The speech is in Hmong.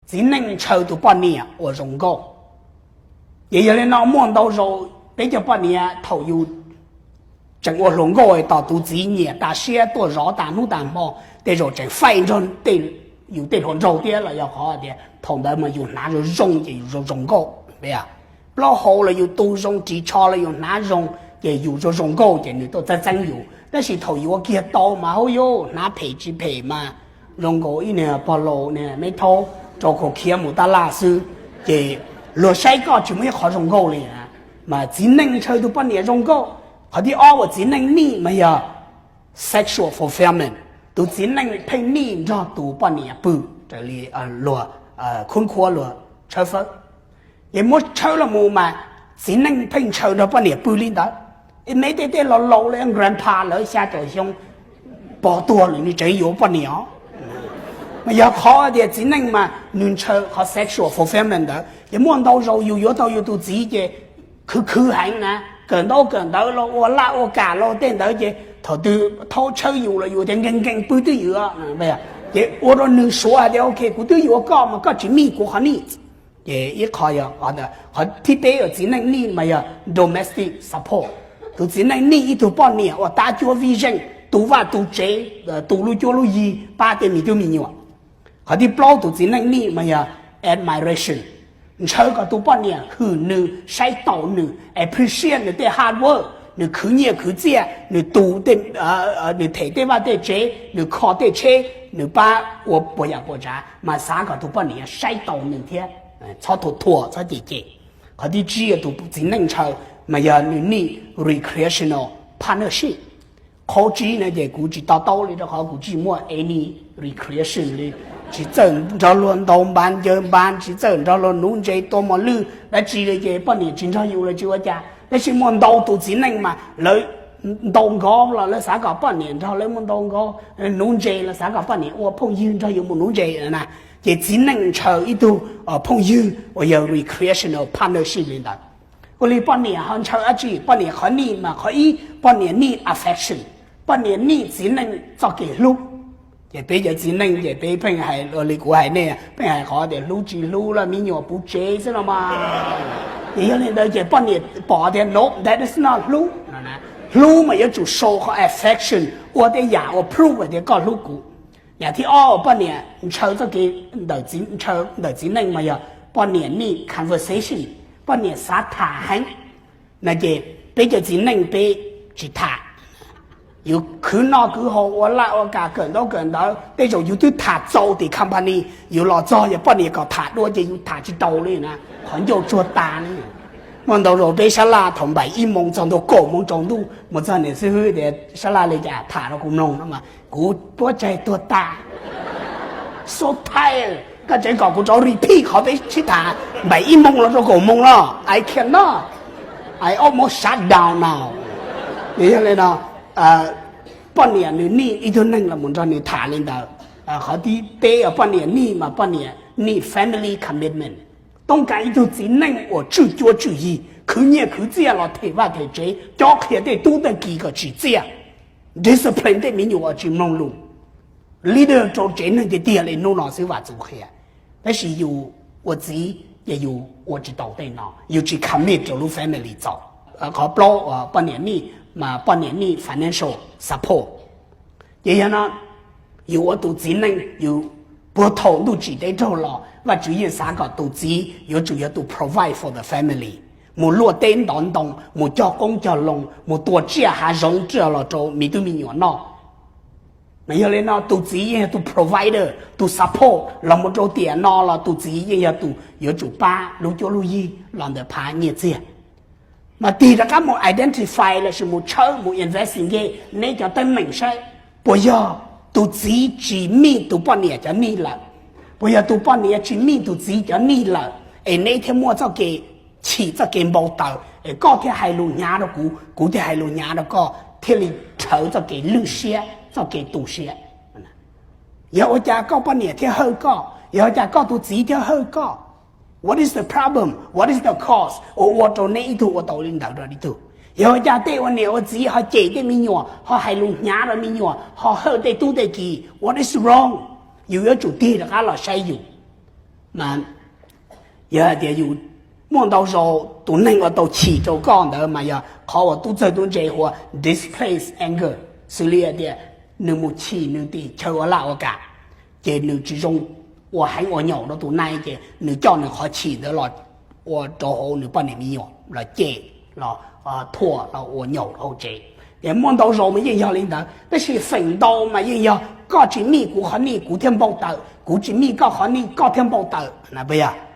Txiv neej ntshaw tus poj niam uas zoo nkauj. Ces yog li no muaj ntau zaus peb cov poj niam thaum yus tseem ua hluas nkauj tos tus txiv nyiam tas siab tuaj zov tas hnub tas hmo, tej zaum tseem faib nrog yus tej hluas nraug thiab los yog qhov tias thaum ntawd mas yus hnav zoo zoo ces yus zoo zoo nkauj. Plaub hau los yus tu zoo, ris tsho los yus hnav zoo, ces yus zoo zoo nkauj ces nws tuaj txeeb txeeb yus. Tab sis thaum yuav kiag tau mas hauj yus hnav phem tsis phem mas zoo nkaus ib niag pog laus niag me thaub rau kaus khiav mus tab laj xwb, ces luag saib koj tsis muaj ib qho zoo nkauj li. Mas txiv neej ntshaw tus poj niam zoo nkauj. Qhov thib ob uas txiv neej nij mas yog sexual fulfillment. Tus txiv neej pheej nij nrog tus poj niam pw, raws li luag khub khuab luag tshawb fawb. Ces muab tshawb los mus mas txiv neej pheej ntshaw nrog poj niam pw li ntawd. Neb tej tej laus laus li grandpa lawv xya caum xyoo pog tuag lawm nws tseem yuav poj niam os. Mas yog qhov tias txiv neej mas nws ntshaw qhov sexual fulfillment ntawd, ces muaj ntau zaus yus yuav tau yus tus txiv ces khwv khwv heev na, kawm ntaub kawm ntawv los ua laj ua kam los tej ntawd ces thaum twg thaub tshawb yus los yus tias nkees nkees pw twb ywm. Ces ua rau nws suav hais tias ok, kuv twb yuav koj mas koj tsis mij kuv qhov nij. Ces ib qho yog qhov thib peb uas txiv neej nij mas yog domestic support. Tus txiv neej nij ib tug poj niam uas tab cuab vij zeej, tu vaj tu tsev, tu lub cuab lub yig, pab tej me tub me nyuam. Qhov thib plaub tus txiv neej nij mas yog admiration. Ntshaw kom tus poj niam hwm nws, saib taus nws, appreciate nws tej hard work, nws khwv nyiaj khwv txiaj, nws tu, nws them tej vaj tej tsev, nws kho tej tsheb, nws pab ua puas yam puas tsav mas xav kom tus poj niam saib taus nws thiab, txhob thuam thuam txhob cem cem. Qhov thib tsib tus txiv neej ntshaw mas yog nws nij recreational partnership. Qhov tsib no ces kuv tsis to taub li rau qhov kuv tsis muaj any recreation li. Tsis txawj nrog luag ntaus npas ncaws npas, tsis txawj nrog luag nuv ntses tua mos lwj dab tsi li ces poj niam tsis nrog yus los tsis ua cas. Tab sis muaj ntau tus txiv neej mas lawv ntaus golf los lawv xav kom poj niam nrog lawv mus ntaus golf, nuv ntses los xav kom poj niam ua phooj ywg nrog yus mus nuv ntses na. Ces txiv neej ntshaw ib tug phooj ywg uas yog recreational partnership li ntawd. Ua li poj niam ho ntshaw dab tsi? Poj niam qhov nij mas qhov ib poj niam nij affection, poj niam nij txiv neej txoj kev hlub. Ces peb cov txiv neej ces peb pheej hais li kuv hais nej, pheej hais qhov tias hlub tsis hlub los me nyuam puv tsev xwb no mas. Ces yog li ntawd ces poj niam pom tias no, that is not hlub. Hlub mas yuav tsum show qhov affection, ua tej yam uas prove tias koj hlub kuv. Yam thib ob poj niam ntshaw txoj kev, ntshaw ntawm txiv neej mas yog poj niam nij conversation, poj niam xav tham heev. No ces peb cov txiv neej peb tsis tham. Yus khwv noj khwv haus ua laj ua kam kawm ntaub kawm ntawv, tej zaum yus twb tham txaus tim company, yus los txog yog poj niam kom tham dua ces yus tham tsis taus li na, qhov ncauj tsuag tas li. Muaj ntau zaus peb sab laj thaum npaim ib moos txog ntua kaum moos tsaus ntuj mus txog niam xib hwb tias sab laj li cas tham rau kuv mloog no mas kuv puab tsaig tuag tas. So tired, koj tseem kom kuv rov repeat qhov peb sib tham npaim ib moos los rau kaum moos los, I cannot, I almost shut down now. Yog li no, poj niam nws nij ib tug neeg los mus nrog nws tham li ntawd. Qhov thib peb poj niam nij mas poj niam nij family commitment. Toob kas ib tug txiv neej uas tswj cuab tswj yig, khwv nyiaj khwv txiaj los them vaj them tsev, cob qhia tej tub tej ki kom tsim txiaj, discipline tej me nyuam uas tsis mloog lus, leader rau tsev neeg tiag tiag li hnub no xwb vam txuv qhia. Tab sis yus ua txiv ces yus ua tsis tau tej no, yus tsis commit rau lub family txaus. Qhov plaub poj niam nij mas poj niam nij financial support. Ces yog no yus ua tus txiv neej, yus puag thaum ntuj tsim teb raug los Vajtswv yeej xav kom tus txiv yuav tsum yog tus provide for the family, mus luaj teb ntov ntoo, mus cog qoob cog loo, mus tua tsiaj hav zoov tsiaj los rau me tub me nyuam noj. Mas yog li no tus txiv yeej yog tus provider, tus support los mus rau tiam no los tus txiv yeej yog tus yuav tsum pab lub cuab lub yig los ntawm phav nyiaj txiag. Mas tig rov qab mus identify lossis mus tshawb mus investigate neb cov teeb meem saib, puas yog tus txiv tsis mij tus poj niam cov nij lawm? Puas yog tus poj niam tsis mij tus txiv cov nij lawm, es neb thiaj muaj txoj kev chim txoj kev npau taws, es koj thiaj hais lus hnyav rau kuv, kuv thiaj hais lus hnyav rau koj, thiaj li rhawv txoj kev lwj siab txoj kev tu siab? Yog ua cas koj poj niam thiaj hawj koj? Yog ua cas koj tus txiv thiaj hawj koj? What is the problem? What is the cause? Ua ua rau neb ib tug ua tau li ntawd rau ib tug? Yog ua cas tej ua niam ua txiv ho cem tej me nyuam, ho hais lus hnyav rau me nyuam, ho hawj tej tub tej ki? What is wrong? Yus yuav tsum tig rov qab los saib yus. Mas yog hais tias yus muaj ntau zaus tus neeg uas tau chim rau koj ntawd mas yog qhov uas tub txawg tub ntse hu ua displaced anger, xws li hais tias nws mus chim nws tim chaw ua laj ua kam, ces nws tsis zoo ua heev ua nyaum rau tus neeg ces nws coj nws qhov chim ntawd los ua rau hauv nws poj niam me nyuam los cem, los thuam, los ua nyaum rau hauv tsev. Ces muaj ntau zaus mas yeej yog li ntawd, tab sis feem ntau mas yeej yog koj tsis mij kuv qhov nij kuv thiaj npau taws, kuv tsis mij koj qhov nij koj thiaj npau taws na, puas yog?